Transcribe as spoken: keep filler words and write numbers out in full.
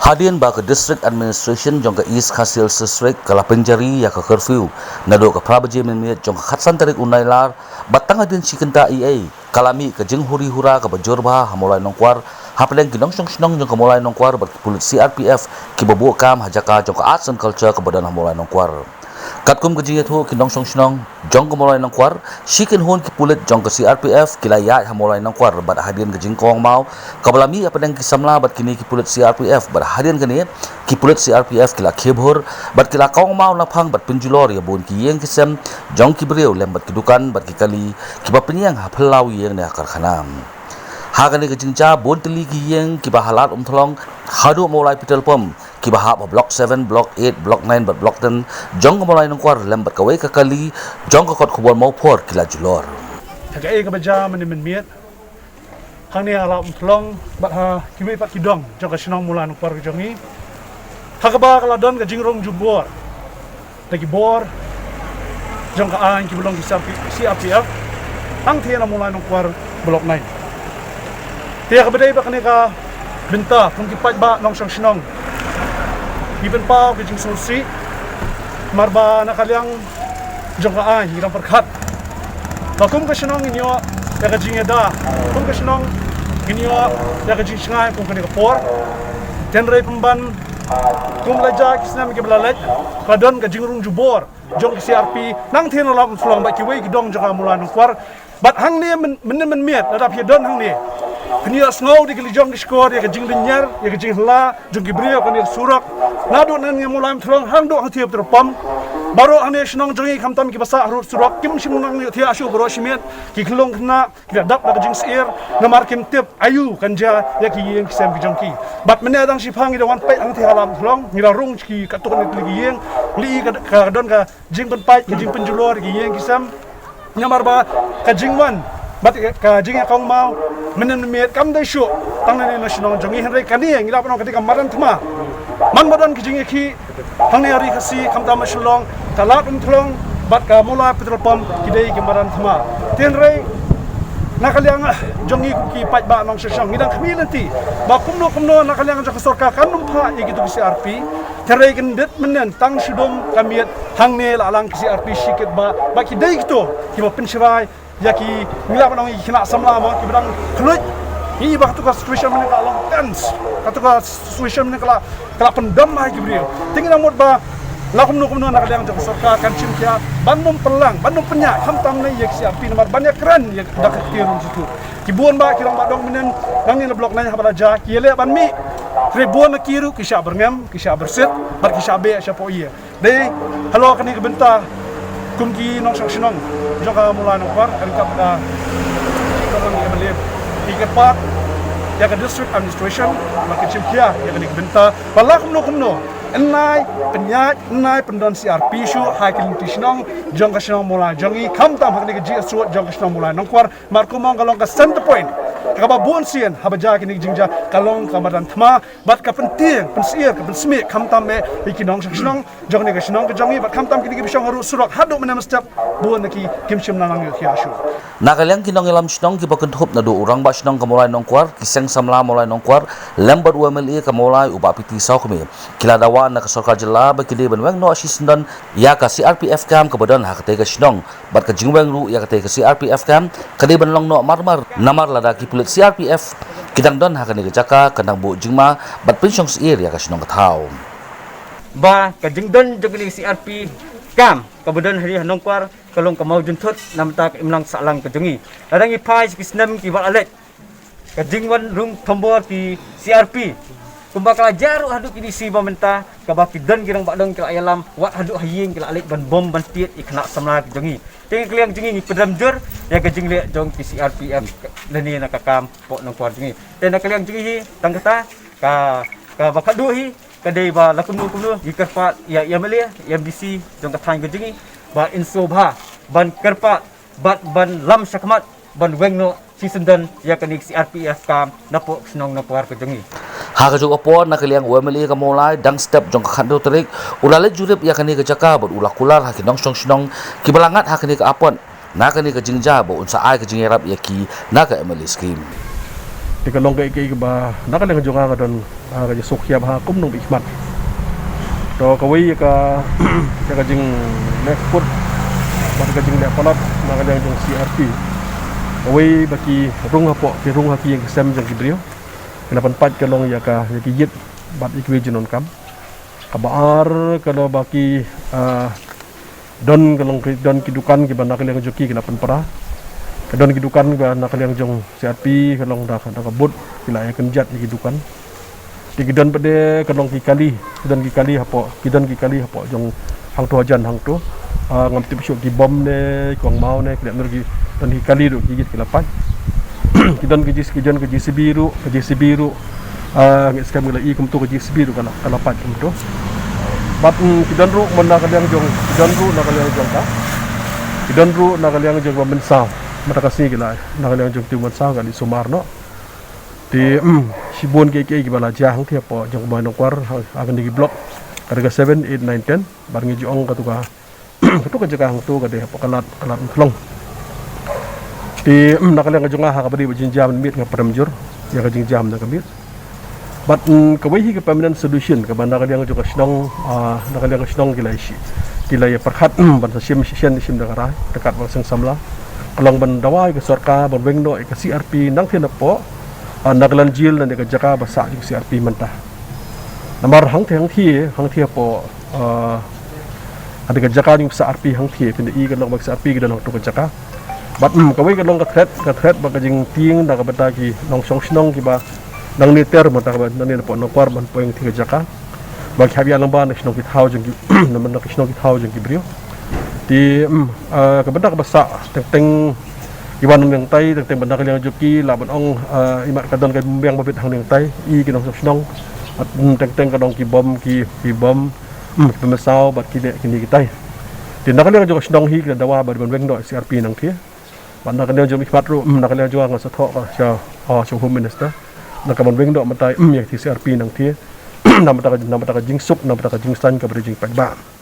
Hadien ba ka District Administration jong ka East Khasi Hills District ka la pynjari ïa ka curfew naduh ka phra baje mynmiet jong ka khatsan tarik u Nailar, bad tang hadien shi kynta eiei ka la mih ka jinghuri hura kaba jur bha ha Mawlai Nongkwar, hapdeng ki nongshong shnong jong ka Mawlai Nongkwar bad ki pulit C R P F kiba buh kam ha jaka jong ka Arts and Culture kaba don ha Mawlai Nongkwar. Katkum ka jingïathuh ki nongshong shnong jong ka Mawlai Nongkwar, shi kynhun ki pulit jong ka C R P F ki la ïaid ha Mawlai Nongkwar bad hadien ka jingkawang maw kaba la mih hapdeng ki samla bad kine ki pulit C R P F, bad hadien kane ki pulit C R P F ki la khie bhur bad ki la kawang maw naphang bad pynjulor ïa bun ki ïing ki sem jong ki briew lem bad ki dukan bad ki kali kiba pynïeng ha phyllaw ïing ne ha karkhana. Ha kane ka jingjia bun tylli ki ïing kiba ha Lad Umthlong haduh Mawlai Petrol Pump, kiba hap ha Block seven, Block eight, Block nine bad Block ten jong ka Mawlai Nongkwar lem bad kawei ka kali jong ka kot khubor Mawphor ki la julor. Ha kaei kaba jia mynne mynmiet hangne ha Lad Umthlong bad ha kiwei pat ki dong jong ka shnong Mawlai Nongkwar ka jong ngi, ha kaba ka la don ka jingrung jubor da ki bor jong ka aiñ kiba long ki C R P, C R P F, hangtei na Mawlai Nongkwar Block nine. Te kaba dei ba kane ka bynta kum ki paidbah nongshong shnong ngi pynpaw ka jingsngewsih, namar ba na ka liang jong ka aiñ ngi dang pyrkhat ba kum ka shnong ngin ïoh ïa ka jingïada, kum ka shnong ngin ïoh ïa ka jingshngaiñ kum kane ka por. Hynrei pynban kum la jia ki snem kiba la leit, ka don ka jingrung jubor jong ki C R P nangtei na Lad Umthlong bad kiwei ki dong jong ka Mawlai Nongkwar. Bad hangne myn-, mynne mynmiet lada phi don hangne, phin ïohsngew da ki lajong ki shkor ïa ka jinglynñiar, ïa ka jinghylla jong ki briew ha kane ka surok, naduh nangne Mawlai Umthlong haduh hangtei Petrol Pump. Baroh hangne shnong jong ngi khamtam kiba sah harud surok kim shym nang ïohthiah shuh baroh shi miet, ki khyllung khynnah ki la dap da ka jingsyier namar kim tip aïu kan jia ïa ki ïing ki sem ki jong ki. Bad mynne dang shipang ngi da wan peit hangtei ha Lad Umthlong, ngi la rung ki katto katne tylli ki ïing, lei ka, ka don ka jingpynpait, ka jingpynjulor ki ïing ki sem. Namar ba ka jingwan bad ka jingïakawang maw mynne mynmiet kam dei shuh tang nangne na shnong jong ngi, hynrei kane ngi lah ban ong ka dei ka madan thma. Man ba don ka jingïakhih hangne ha Ri Khasi khamtam ha Shillong, ka Lad Umthlong bad ka Mawlai Petrol Pump ki dei ki madan thma. Te hynrei na ka liang jong ngi kum ki paidbah nongshong shnong ngi dang khmih lynti ba kumno kumno na ka liang jong ka sorkar kan ym phah ïa kito ki C R P. Te hynrei kyndit mynne tang shu dum ka miet hangne la lang ki C R P shi kit ba, ba ki dei kito kiba pynshrai ïa ki, ngi lah ban ong ïa ki khynnah samla mo kiba dang khluit. Ngi i ba kato ka situation mynne ka long tense, kato ka situation mynne ka la, ka la pyndam ha ki briew. Te ngi dang mut ba la kumno kumno na ka liang jong ka sorkar kan shim khia ban ym pynlang, ban ym pynïaid khamtam ne ïa ki C R P namar ban ïakren ïa da ka ktien ruh shuh. Ki bun ba ki rangbah dong mynne nangne na Block nine haba la jia ki ïaleh ban mih, hynrei bun na ki ruh ki shah byrngem, ki shah byrsit bad ki shah beh shapoh ïa. Dei halor kane ka bynta kum ki nongshong shnong jong ka Mawlai Nongkwar ryngkat ka Chief Department M L A, ki kyrpad ïa ka District Administration ba kin shim khia ïa kane ka bynta ba la kumno kumno yn nai pynïaid, yn nai pyndon C R P shuh ha ki lynti shnong jong ka shnong Mawlai jong ngi, khamtam ha kane ka jingïasyrut jong ka shnong Mawlai Nongkwar. Namar kumno ka long ka center point kaba bun sien haba jia kine ki jingjia ka long ka madan thma bad ka pyntieng, pynsyier, ka pynsmih khamtam eh ïa ki nongshong shnong jong kane ka shnong ka jong ngi bad khamtam kine kiba shong harud surok haduh mynne mynstep bun na ki kim shym nang ïohthiah shuh. Na ka liang ki nongïalam shnong kiba kynthup naduh u Rangbah Shnong ka Mawlai Nongkwar, ki seng samla Mawlai Nongkwar lem bad u M L A ka Mawlai u Bah P T Sawkmie, ki la dawa na ka sorkar jylla ba ki dei ban weng noh shisyndon ïa ka C R P F camp kaba don ha katei ka shnong. Bad ka jingweng ruh ïa katei ka C R P F camp ka dei ban long noh marmar, namar lada ki pulit C R P F ki dang don ha kane ka jaka kan dang buh jingma bad pynshong syier ïa ka shnong ka thaw. Ba ka jingdon jong kane ka C R P camp kaba don ha ri ha Nongkwar ka long ka mawjynthut na bynta ka imlang sahlang ka jong ngi. Lada ngi phai sha ki snem kiba la leit, ka jingwan rung thombor ki C R P kumba ka la jia ruh haduh kine shi ba mynta, kaba ki don ki rangbah dong ki la ïalam, wat haduh ha ïing ki la leit ban bom ban tied ïa ki khynnah samla ki jong ngi. Te na ka liang jong ngi ngi pynrem jur ïa ka jingleh jong ki C R P F lane na ka kam poh Nongkwar jong ngi. Te na ka liang jong ngi hi tang kata, ka, kaba khatduh hi ka dei ba la kumno kumno ngi kyrpad ïa M L A, ïa M D C jong ka thaiñ ka jong ngi ba yn sngewbha ban kyrpad bad ban lam shakhmat ban weng noh shisyndon ïa kane ka C R P F camp napoh ka shnong Nongkwar ka jong ngi. Ha kajuh ka por na ka liang u M L A ka Mawlai, dang step jong ka khatduh tarik u la leit jurip ïa kane ka jaka bad u la kular ha ki nongshong shnong kiba la ngat ha kane ka apot na kane ka jingjia ba un sa ai ka jingïarap ïa ki na ka M L A scheme. Te ka long kaei kaei kaba na ka liang jong nga ka don, ah, ka jingsngewkhia bha kumno ban ïa khmat. To kawei ïa ka, ïa ka jingleh kut bad ka jingleh palat na ka liang jong C R P. Kawei ba ki rung hapoh, ki rung ha ki ïing ki sem jong ki briew. Ki la pynpait ka long ïa ka, ïa ki ïit bad ïa kiwei ki jingdonkam. Kaba ar ka long ba ki, ah, don ka long ki, don ki dukan kiba na ka liang jong ki ki la pynpra. Ka don ki dukan kiba na ka liang jong C R P ka long da, da ka bud ki la ïa kynjat ïa ki dukan. Te ki don pat de ka long ki kali, ki don ki kali hapoh, ki don ki kali hapoh jong hangto hajan hangto. Ah, ngam tip shuh ki bom ne, ki kongmaw ne, ki don ki, don ki kali ruh ki, ki la pait. Ki don ki J C, ki don ki J C B ruh, ki J C B ruh. Ah, ngam skhem ki la i kumto ki J C B ruh ka la, ka la pait kumto. Bad, mm, ki don ruh man na ka liang jong, ki don ruh na ka liang jong ka. Ki don ruh na ka liang jong ba mynsaw. Mynta ka sngi ki la, na ka liang jong ki mynsaw ka la i sumar noh. Te, mm, shibun kiei kiei kiba la jia hangtei hapoh jong ka Bhoi Nongkwar, ha, ha kine ki block. Ka dei ka seven, eight, nine, ten. Bad ngi ju ong katu ka, katu ka jaka hangto ka dei hapoh ka lad, ka lad Umkhlong. Te, mm, na ka liang ka jong nga ha kaba dei ba jingjia mynmiet nga pyrem jur ïa ka jingjia mynta ka miet. Bad, mm, kawei hi ka permanent solution kaba na ka liang jong ka shnong, ah, na ka liang ka shnong ki la ïa shi, ki la ïa pyrkhat, mm, ban sa shim shisien shim da ka rai, da ka kat ba seng samla. Ka long ban dawa ïa ka sorkar ban weng noh ïa ka C R P nangtei napoh, ah, Nagaland Jail, na ka jaka ba sah jong ka C R P mynta. Namar hangtei, hangtei, hangtei hapoh, ah, ha ka jaka jong ka C R P hangtei, phin da i ka long ba ka C R P ka don hangto ka jaka. Bad, mm, kawei ka long ka threat, ka threat bad ka jingtieng na ka bynta ki nongshong shnong kiba nangne ter mynta kaba nangne napoh Nongkwar ban poi hangtei ka jaka. Ba ki hap ïalang ba na ki shnong ki thaw jong ki, na, na ki shnong ki thaw jong ki briew. Te, mm, ah, ka bynta kaba sah teng teng ki wan nongtai, teng teng ba na ka liang jong ki lah ban ong, ah, imat ka don ka biang ba bit hangne nongtai, i ki nongshong shnong. Bad, mm, teng teng ka don ki bom, ki, ki bom, mm, ki pynmynsaw bad kine, kine kitai. Te na ka liang jong ka shnong hi ki la dawa ba ban weng noh C R P nangtei. Bad na ka liang jong i khmat ruh, mm, na ka liang jong nga sa thoh ka sha, ah, sha Home Minister. Na ka ban weng noh mynta, mm, ïa ka C R P nangtei. Na mynta ka, na mynta ka jingsuk, na mynta ka jingsain kaba dei jingpaidbah.